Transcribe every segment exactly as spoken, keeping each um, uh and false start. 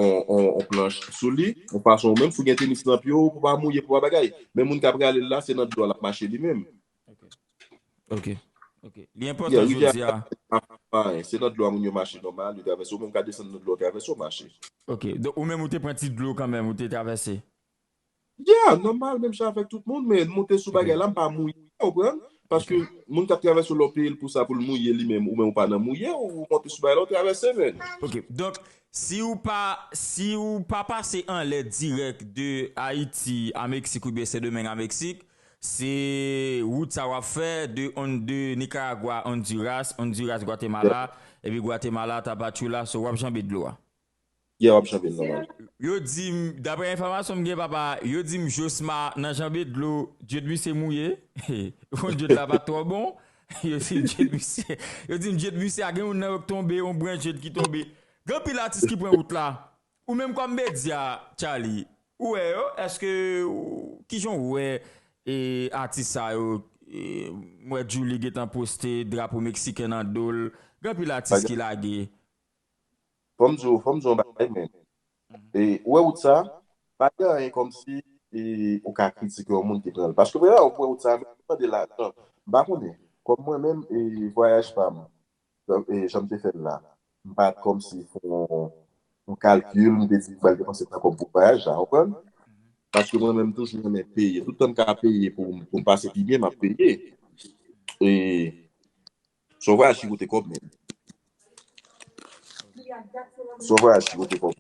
on, on, on planch sou li, yon fason ou menm, si w gen tenis nan pye w, pou pa mouye, pou pa bagay. Men moun k ap rale l la, se nan dlo a l ap mache li menm. Ok. Ok. Ok. Li enpòtan jodi a. Se nan dlo a moun yo mache nòmal, yo travèse. Ou menm ka desann nan dlo a, travèse, w mache. Ok. Donk, ou menm ou te pran ti dlo kanmenm, ou te travèse. Yeah, nòmal, menm jan avèk tout moun, men monte sou bagay la, m pa mouye, w konprann? Paske moun k ap travèse lè w peye l pou sa, pou l mouye li menm, ou menm ou pa nan mouye, ou monte sou bagay la, w travèse, men. Ok, donk, si ou pa, si ou pa pase anlè dirèk de Ayiti a Meksik oubyen Sendomeng a Meksik, se wout sa w ap fè de, de Nicaragua, Honduras, Honduras, Guatemala, epi Guatemala, Tapachula, so w ap janbe dlo a. Yeah, w ap janbe l nòmal. Yo di m, daprè enfòmasyon m gen, papa, yo di m Josma nan janbe dlo, djed misye mouye. Fon djed la pa t twò bon. Yo di m djed misye, yo di m djed misye a gen youn nan yo k tonbe, yon branch djed ki tonbe. Gen anpil atis ki pran wout la. Ou menm kòm medya, Charly, ou wè yo, èske, kijan w wè e, atis sa yo, e, m wè Djouly gentan poste drapo meksiken nan do l. Gen anpil atis ki lage. Fò m di w, fò m di w yon bagay, men. E, ou wè wout sa, pa gen anyen kòmsi e, ou ka kritike yon moun ki pran l. Paske, premyèman, ou wè wout sa, men, mande lajan. M pa konnen. Kòm mwen menm, e, vwayaj pa m, e, jan m te fè l la, m pa t kòmsi fè yon, yon kalkil, m te di m pral depanse tan kòb pou vwayaj la, w konprann? Paske mwen menm, m toujou renmen peye. Tout tan m ka peye pou, pou m pase pi byen, m ap peye. E, se yon vwayaj ki koute kòb, men. Se yon vwayaj ki koute kòb.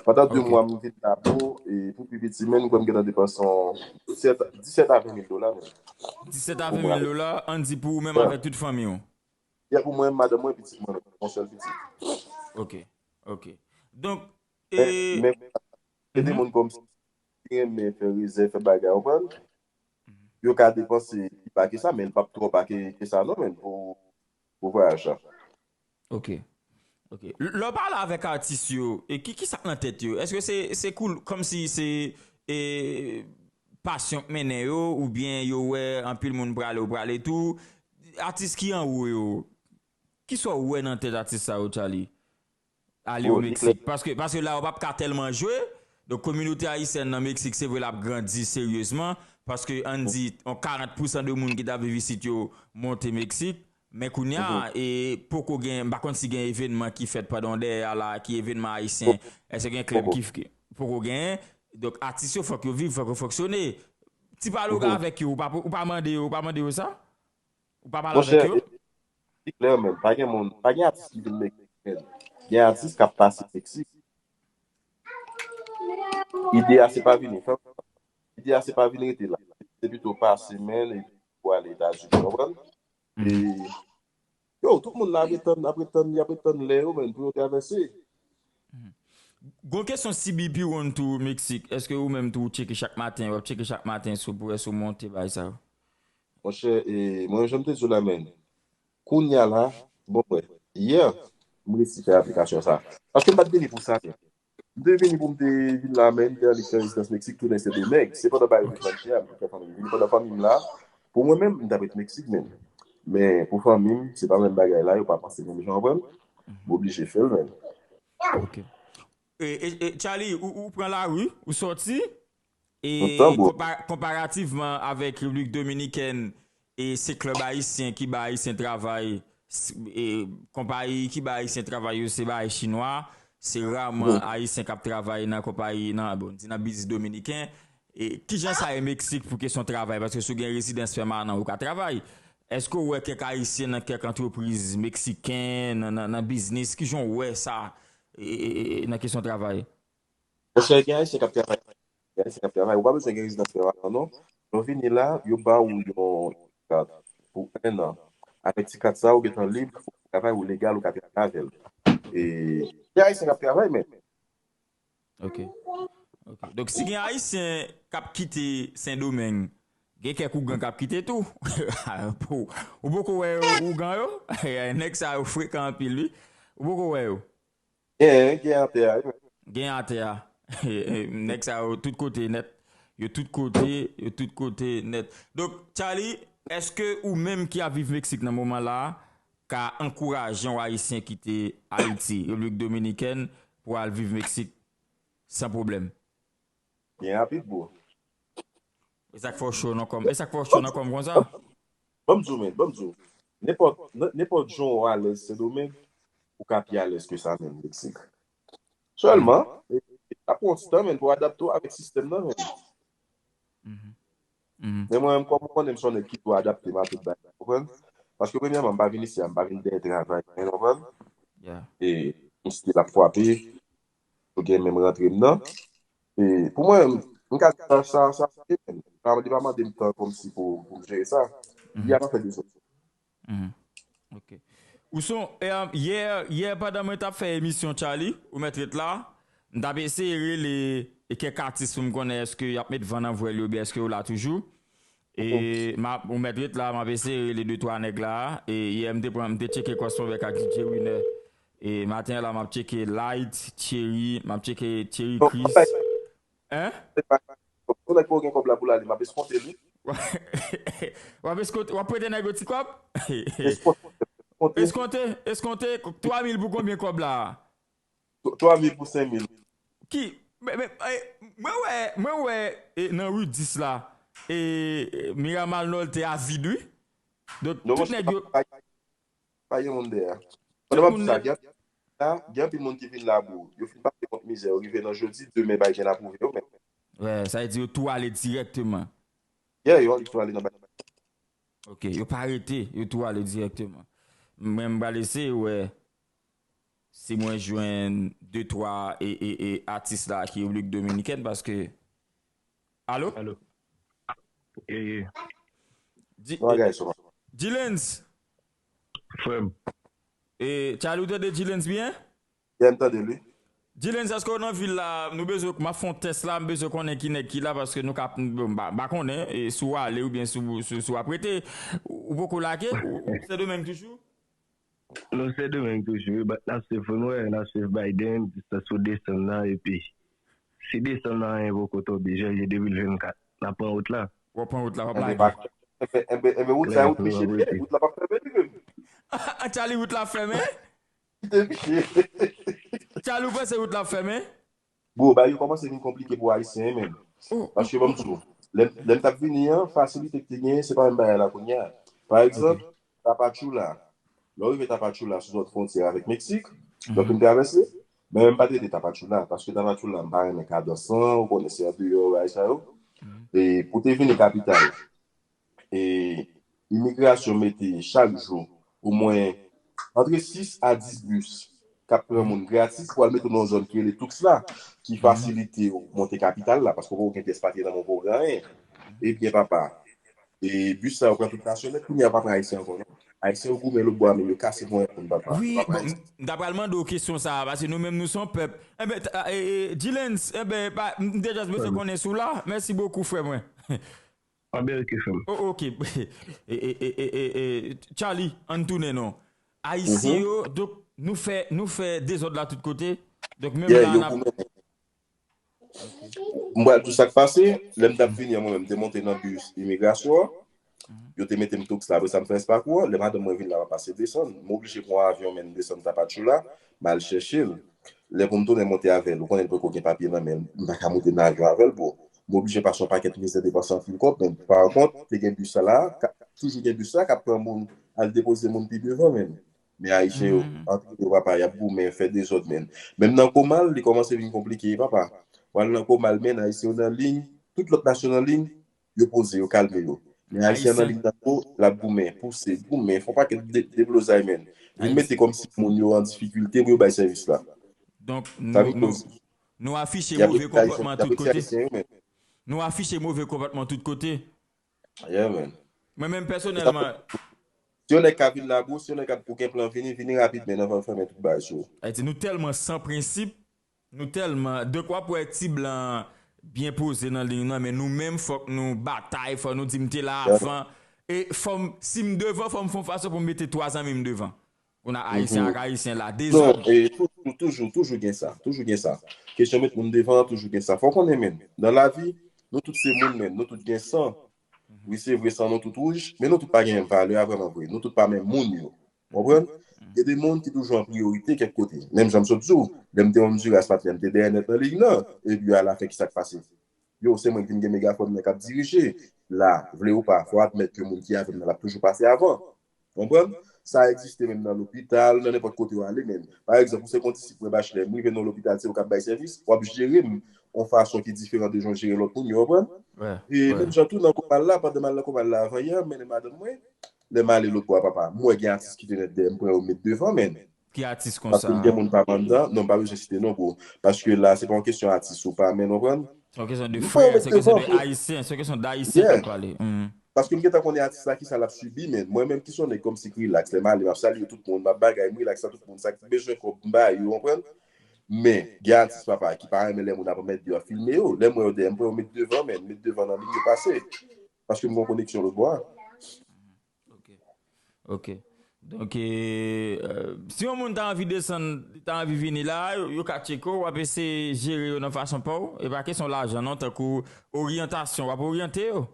Pandan de mwa, m vin la pou, e pou pi piti, men, m kwè m gentan depanse yon disèt, disèt a ven mil dola, men. Disèt a ven mil dola, ann di pou ou menm avèk tout fanmi w. Yeah, pou mwen, madanm mwen, pitit mwen, yon sèl pitit. Ok, ok. Donk, e, Men, men, gen de moun kòmsi ki renmen fè rezèv, fè bagay, w konprann? Yo ka depanse pi ba ke sa, men l p ap twò ba ke, ke sa, non, men, pou, pou vwayaj la. Ok. Ok. L-, lè w pale avèk atis yo, e ki, ki sa k nan tèt yo? Èske se, se cool, kòmsi se, e, pasyon k mennen yo, oubyen yo wè anpil moun prale, yo prale tou? Atis ki anwo yo, kisa w wè nan tèt atis sa yo, Charly? Ale o Meksik. Paske, paske la, yo p ap ka tèlman jwe. Donk, kominote ayisyèn nan Meksik, se vre, l ap grandi seryezman. Paske, ann di, yon karant pousan de moun ki t ap viv isit yo monte Meksik. Men kounye a, e poko gen, m pa konn si gen evènman ki fèt pandan w dèyè a la, ki evènman ayisyen. Èske gen klèb ki, ki poko genyen? Donk, atis yo, fòk yo viv, fòk yo fonksyone. Ti pale w gen avèk yo, ou pa, ou pa mande yo, ou pa mande yo sa? Ou pa pale avèk yo? Monchè, e, di klè, men, pa gen moun, pa gen atis ki vin Meksik, men. Gen atis k ap pase Meksik. Ide a se pa vini. Ide a se pa vin rete la. Se pito pase, men, epi pou ale Etazini, w konprann? E, yo, tout moun la ap ret tann, ap ret tann, y ap ret tann lè yo, men, pou yo travèse. Gon kesyon C B P One tou Meksik. Èske ou menm tou ou tcheke chak maten, w ap tcheke chak maten sou pou wè si w monte bagay sa yo? Monchè, e, mwen, jan m te di w la, men, kounye a la, bon, wè, yè, m resi fè aplikasyon sa. Paske m pa t vini pou sa, men. M te vini pou m te vin la, men, m te annik fè rezidans Meksik, tounen Sendomeng. Se pandan bagay yo te fè m chè a, m te fè fanmi m vini. Pandan fanmi m la, pou mwen menm, m t ap ret Meksik, men. Men, pou fanmi m, se pa menm bagay la, yo pa panse menm jan, w konprann? M oblije fè l, men. Ok. E, e, e, Charly, ou, ou pran lari, ou sòti, e konpa-, konparativman avèk Repiblik Dominikèn, e se klèb ayisyen ki ba ayisyen travay, e konpayi ki ba ayisyen travay yo se bay chinwa, se raman ayisyen k ap travay nan konpayi, nan, bon, di nan biznis dominiken. E kijan sa ye Meksik pou kesyon travay? Paske si w gen rezidans pèmanan, ou ka travay. Èske w wè kèk ayisyen nan kèk antrepriz meksiken, nan, nan, nan biznis? Kijan w wè sa, e, e, e, nan kesyon travay? Monchè, gen ayisyen k ap travay. Gen ayisyen k ap travay. Ou pa bezwen gen rezidans pèmanan, non. Lè w vini la, yo ba w yon kat pou enn an. Avèk ti kat sa, ou gentan lib, ou travay, ou legal, ou ka travay avè l. E gen ayisyen k ap travay, men. Ok. Ok. Donk, si gen ayisyen k ap kite Sendomeng, gen kèk ougan k ap kite tou. Pou, ou poko wè ougan yo? Nèg sa yo frekan anpil, wi. Ou poko wè yo? Gen, gen atè a, wi. Gen atè a. Nèg sa yo tout kote nèt. Yo tout kote, yo tout kote nèt. Donk, Charly, èske ou menm ki ap viv Meksik nan moman la a, ka ankouraje yon ayisyen kite Ayiti, Repiblik Dominikèn, pou al viv Meksik? San pwoblèm. Byen rapid, bro. E sa k fè w cho nan kò m? E sa k fè w cho nan kò m konsa? Ban m di w, men, ban m di w. Nenpòt, nenpòt jan w alèz Sendomeng, ou ka pi alèz ke sa menm, Meksik. Sèlman, e, e, sa pran ti tan, men, pou adapte w avèk sistèm nan, men. Men mwen menm, kòm ou konnen, m se yon nèg ki tou adapte m a tout bagay, ou konprann? Paske premyèman, m pa vin isi a, m pa vin dèyè travay, men, ou konprann? E m stil ap frape, yo gen menm rantre m nan. E pou mwen, m ka di sa, sa, sa, sa, li pa mande m tan kòmsi pou, pou m jere sa. Li ap fè de zòt. Ok. Ou son, e, yè, yè pandan mwen t ap fè emisyon Charlie, ou mèt ret la, m t ap eseye rele e kèk atis pou m konnen èske y ap met van nan vwèl yo oubyen èske yo la toujou. E m ap, ou mèt ret la, m ap eseye rele de twa nèg la. E yè m te pran, m te tcheke Kòs Pwovèk ak D J Winner. E maten an la, m ap tcheke Light, Thierry, m ap tcheke Thierry Chris. Hein? Yon nèg pou gen kòb la pou l ale, m ap eskonte li. W ap eskonte, w ap prete nèg yo ti kòb? Eskonte, eskonte, twa mil pou konbyen kòb la? Twa mil pou senk mil. Ki, men, men, e, mwen wè, mwen wè e, nan ri dis la, e, e, Miramar Norte a vid, wi. Donk, tout nèg yo. Pa gen moun dèyè. Pandan m ap di sa, gen anpil moun ki vin la, bro. Yo fin pase kont mizè, yo rive nan jodi, demen bay jen apwouve yo menm. Wè, sa vle di yo tou ale dirèkteman. Yeah, yo tou ale nan bay. Ok, yo pa rete, yo tou ale dirèkteman. Mwen, m pral eseye wè si mwen jwenn de twa e, e, e, atis la ki Repiblik Dominikèn, paske. Alo? Alo. Eye. Dilens. Frè m. E, Charlie, ou tande Dilens byen? Yeah, m tande l, wi. Dilens, èske w nan vil la? Nou bezwen, m ap fè yon tès la, m bezwen konnen ki nèg ki la, paske nou ka, m pa konnen, e, si w ale oubyen si w ap rete. Ou poko lage? Ou Sendomeng toujou? Nou Sendomeng toujou, wi, but n ap swiv pou n wè, n ap swiv Biden, distans pou desann nan, epi si desann nan anyen poko tonbe, janvye de mil vennkat, n ap pran wout la. W ap pran wout la, w ap lage. Enben, enben, wout sa, wout piche, wout la p ap fèmen li menm. Charlie, wout la fèmen? Kite piche. Charlie, ou panse wout la fèmen? Bro, bagay yo kòmanse vin konplike pou Ayisyen, menm. Paske, ban m di w, lè, lè m t ap vini an, fasilite ki te genyen, se pa menm bagay la kounye a. Pa egzanp, Tapachula. Lè w rive Tapachula, sou zòn fwontyè avèk Meksik, donk m travèse, men m pa t rete Tapachula, paske Tapachula, m pa renmen kadans lan, ou konnen se andeyò, bagay sa yo. E pou te vini kapital, e imigrasyon mete chak jou omwen antre sis a dis bis k ap pran moun gratis pou al mete w nan yon zòn ki rele Tuxtla, ki fasilite w monte kapital la, paske w poko gen pyès papye nan men w, poko gen anyen. Ebyen, papa, e bis sa yo pran tout nasyon nèt, kounye a pa pran Ayisyen ankò, non. Ayisyen yo goumen lòtbò a, men yo kase ponyèt moun, papa. Wi, bon, m ta pral mande w kesyon sa a, paske nou menm nou se yon pèp. Enben, Dilens, enben, m te just bezwen konnen si w la. Mèsi bokou, frè mwen. Amerike, frè m. Oh, ok. Charlie, ann tounen non. Ayisyen yo, donk, nou fè, nou fè dezòd la tout kote. Donk, menm la, n ap. M pral di w sa k pase, lè m t ap vini an, mwen menm, m te monte nan bis imigrasyon an. Yo te mete m Tuxtla, apre sa m fè Espaco an, lè madanm mwen vin la, m ap pase desann. M oblije pran avyon, men m desann Tapachula, m al chèche l. Lè pou m tounen monte avè l, ou konnen l poko gen papye nan men l, m pa ka monte nan avyon avè l, bro. M oblije pase yon pakèt mizè, depanse anpil kòb, men pa kont, te gen bis sa la, toujou gen bis sa k ap pran moun, al depoze moun pi devan, men. Men Ayisyen yo, antre yo, papa, y ap goumen, fè dezòd, men. Menm nan Komal, li kòmanse vin konplike, papa. W al nan Komal, men, Ayisyen yo nan liy, tout lòt nasyon nan liy, yo poze, yo kalme yo. Men Ayisyen an nan liy nan ko, l ap goumen, pouse, goumen, fè yon pakèt de, deblozay, men. Vin mete kòmsi moun yo an difikilte pou yo bay sèvis la. Donk, nou, nou, nou afiche move konpòtman tout kote. Nou afiche move konpòtman tout kote. Yeah, man. Mwen menm pèsonèlman. Si yon nèg ka vin la, bro, si yon nèg ka pou gen plan vini, vini rapid, men anvan l fèmen tout bagay sou ou. Ayiti, nou tèlman san prensip, nou tèlman. Donk, w ap wè ti blan byen poze nan liy nan, men nou menm, fòk nou batay, fòk nou di m te la avan. E fò m, si m devan, fò m fè yon fason pou m mete twa zanmi m devan. Ou nan Ayisyen ak Ayisyen la, dezòd. Non, e, toujou, toujou, toujou gen sa. Toujou gen sa. Kesyon met moun devan, toujou gen sa. Fò w konnen, men, nan lavi, nou tout se moun, men, nou tout gen san. Wi, se vre, san nou tout wouj, men nou tout pa gen valè a vrèman vre. Nou tout pa menm moun yo. Konprann? Gen de moun ki toujou an priyorite kèk kote. Menm jan m sot di w, lè m te Honduras, patnè m te dèyè nèt nan lig nan. Epi alafè, ki sa k pase? Yo, se mwen ki m gen megafòn nan k ap dirije. La, vle ou pa, fò admèt ke moun ki avè m nan, l ap toujou pase avan. Konprann? Sa egziste menm nan lopital, nan nenpòt kote w ale menm. Pa egzanp, ou se kondisip mwen, bachelè, m rive nan lopital, se ou k ap bay sèvis, w ap jere m yon fason ki diferan de jan w jere lòt moun yo, konprann? E menm jan tou nan Komal la, pandan m al nan Komal la avan yè, m mennen madanm mwen, lè m ale lòt bò a, papa, m wè gen atis ki te nèt dèyè m, pran yo met devan, men. Ki atis konsa? Paske m gen moun pa m anndan, non, m pa bezwen site non, bro. Paske la, se pa yon kesyon atis ou pa, men, konprann? Se yon kesyon de frè, se yon kesyon de ayisyen, se yon kesyon d ayisyen k ap pale. Paske m gentan konnen atis la, ki sa l ap sibi, men mwen menm ki se yon nèg kòmsi k rilaks, lè m ale, m ap salye tout moun, m ap bagay, m rilaks ak tout moun, sa ki bezwen kòb, m ba yo, konprann? Men, gen atis, papa, ki pa renmen lè moun ap met yo, ap filme yo. Lè m wè yo dèyè m, pran yo met devan, men, met devan nan liy yo pase. Paske m gen yon koneksyon lòt bò a. Ok. Ok. Donk, e, e, si yon moun ta anvi desann, li ta anvi vini la, yo, yo ka tcheke w, w ap eseye jere yo nan fason pa w. E pa kesyon lajan non, tankou oryantasyon, w ap oryante yo.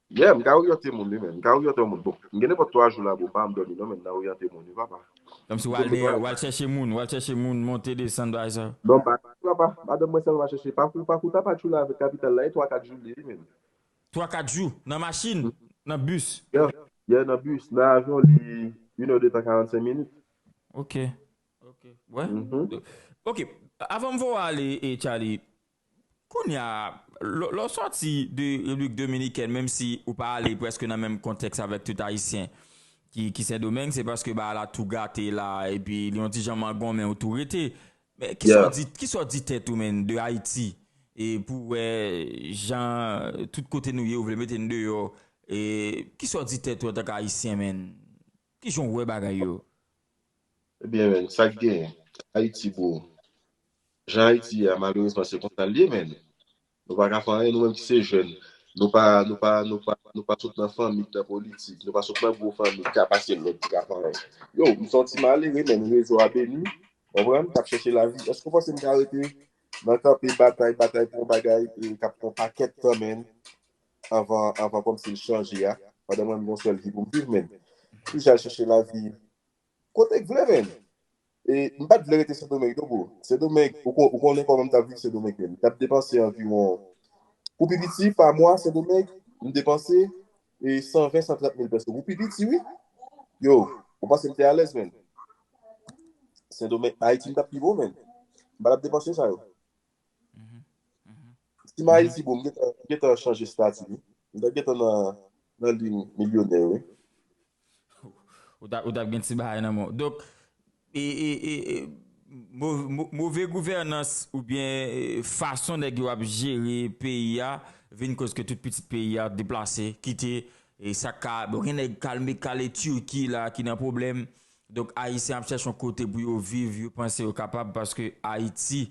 Yeah, m ka oryante moun wi, men. M ka oryante yon moun. Bon, m gen nenpòt twa jou la, bon, m pa janm dòmi non, men m nan oryante moun wi, papa. Kòmsi w al dèyè, w al chèche moun, w al chèche moun, monte, desann, bagay sa. Non, pa, papa, madanm mwen sèlman chèche. Pakou, pakou Tapachula avèk kapital la, e twa kat jou li, wi, men. Twa, kat jou, nan machin, nan bis. Yeah, nan bis, nan avyon, li inèdtan, karannsenk minit. Ok. Ok. Wè. Ok. Avan m voye w ale, e, Charly, kounye a, lè w sòti de Repiblik Dominikèn, menm si ou pa ale prèske nan menm kontèks avèk tout Ayisyen ki, ki Sendomeng, se paske bagay la tou gate la, epi li yon ti jan mangonmen ou tou rete. Men kisa w di, kisa w di tèt ou, menn, de Ayiti? E pou w wè jan tout kote nou ye, ou vle mete n deyò. E kisa w di tèt ou antanke Ayisyen, menn? Kijan w wè bagay yo? Ebyen, menn, sa k genyen? Ayiti, bro. Jan Ayiti ye a, malerezman, se konsa l ye, menn. Nou pa ka fè anyen, nou menm ki se jèn. Nou pa, nou pa, nou pa, nou pa sot nan fanmi k nan politik. Nou pa sot nan gwo fanmi k ka pase lòd, ki ka fè anyen. Yo, m se yon ti malere, menn, rezo a beni. Konprann? K ap chèche lavi. Èske w panse m ka rete nan kanpe batay, batay pou yon bagay, e, k ap pran pakèt tan, menn, anvan, anvan kòmsi l chanje a? Pandan mwen, m gen yon sèl vi pou m viv, menn. Toujou al chèche lavi kote k vle, menn. E m pa t vle rete Sendomeng non, bro. Sendomeng, ou, ou konnen kòman m t ap viv Sendomeng, menn. M t ap depanse anviwon, pou pi piti, pa mwa, Sendomeng, m depanse, e, san ven, san trant mil pèso. Pou pi piti, wi. Yo, ou panse m te alèz, menn? Sendomeng, Ayiti, m t ap pi bon, menn. M pa t ap depanse sa yo. Si m Ayiti, bro, m gentan, m gentan chanje estati, wi. M t ap gentan nan, nan liy milyonè, wi. Ou t ap, ou t ap gen ti bagay nan men w. Donk, e, e, e, e, mo-, mo-, move gouvènans oubyen, e, fason nèg yo ap jere peyi a vin koz ke tout pitit peyi a deplase, kite, e sa ka, bon, gen nèg k al, k ale Turquie la, ki nan pwoblèm. Donk, Ayisyen ap chèche yon kote pou yo viv, yo panse yo kapab, paske Ayiti,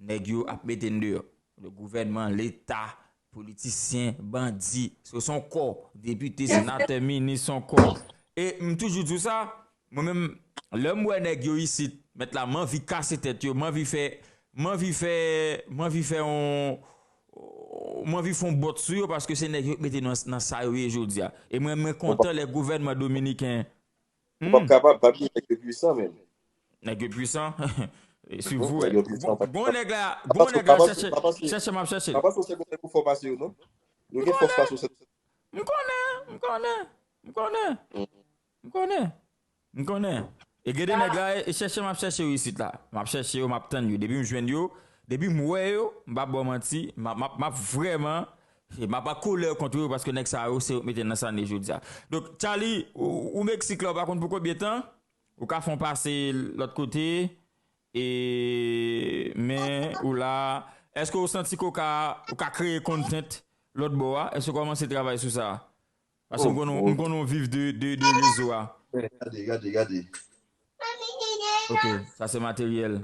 nèg yo ap mete n deyò. Gouvènman, Leta, politisyen, bandi, se, se yon kò, depite, senatè, minis, se yon kò. E m toujou di w sa, mwen menm, lè m wè nèg yo isit, mèt la, m anvi kase tèt yo, m anvi fè, m anvi fè, m anvi fè yon, m anvi fè yon bòt sou yo, paske se nèg yo k mete nou nan, nan sa yo ye jodi a. E mwen, mwen kontan lè gouvènman dominiken Ou p ap kapab, pa bliye nèg yo pwisan menm. Nèg yo pwisan? Swiv ou. Nèg yo pwisan. Gon nèg la, gon nèg la, chèche, chèche, m ap chèche. Pa panse w se gon nèg ou fò pase yo non. Yo gen fòs pase w. M konnen, m konnen, m konnen. M konnen. M konnen. E gen de nèg la, e chèche m ap chèche yo isit la. M ap chèche yo, m ap tann yo. Depi m jwenn yo, depi m wè yo, m p ap ba w manti, m ap, m ap, m ap vrèman, m ap an kolè kont yo, paske nèg sa yo, se yo k mete n nan sa n ye jodi a. Donk, Charly, ou, ou Meksik la, ou pa konn pou konbyen tan, ou ka fè yon pase lòt kote, e, men, ou la, èske ou santi ke ou ka, ou ka kreye content lòt bò a? Èske ou kòmanse travay sou sa? Paske m konn, m konn ou viv de, de, de rezo a. Gade, gade, gade. Ok, sa se materyèl.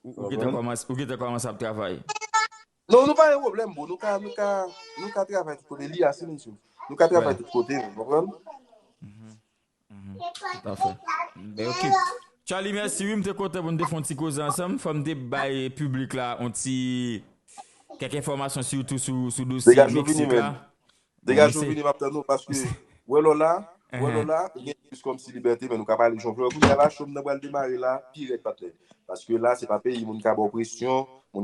Ou, ou gentan kòmanse, ou gentan kòmanse ap travay. Non, nou pa gen pwoblèm, bro. Nou ka, nou ka, nou ka travay tout kote. Li a, silencieux. Nou ka travay tout kote, ou konprann? Toutafè. Ben, ok. Charly, mèsi, wi, m te kontan pou n te fè yon ti koze ansanm. Fò m te bay piblik la yon ti, kèk enfòmasyon, sitou sou, sou dosye Meksik la. Degaje w vini, m ap tann ou, paske, wè lè w la, Ou wè lò la, ou gen plis kòmsi libète, men nou ka pale jan w vle. Kounye a la, show m nan pral demare la, pi rèd, patnè. Paske la, se pa peyi moun ka ba w presyon, moun